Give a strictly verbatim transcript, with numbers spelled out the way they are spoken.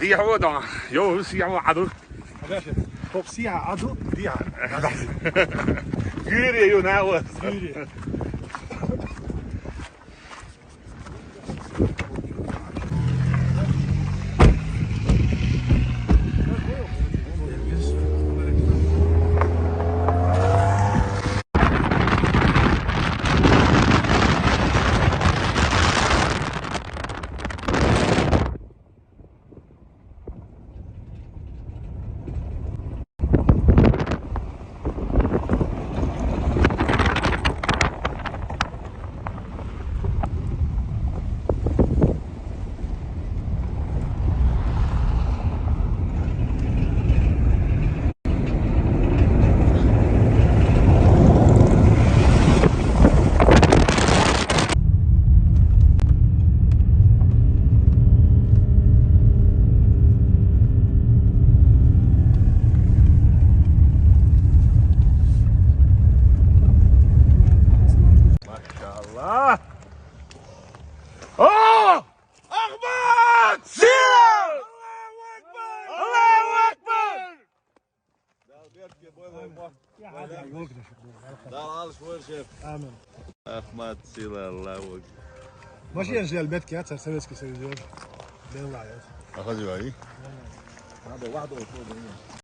Siyah wada. Yo, siyah wa adu. Hop siyah adu dia. Giri yo na wa. Giri. Maşallah. Oh! Ahmet! Sila! Allahu Ekber! Allahu Ekber! Dal alış bol, şef. Amin. Ahmet Sila, Allahu Ekber. Maşin jel metke, Sovetski Soyuz. Ben la ya. Aha, diyor. Abi, wahdo.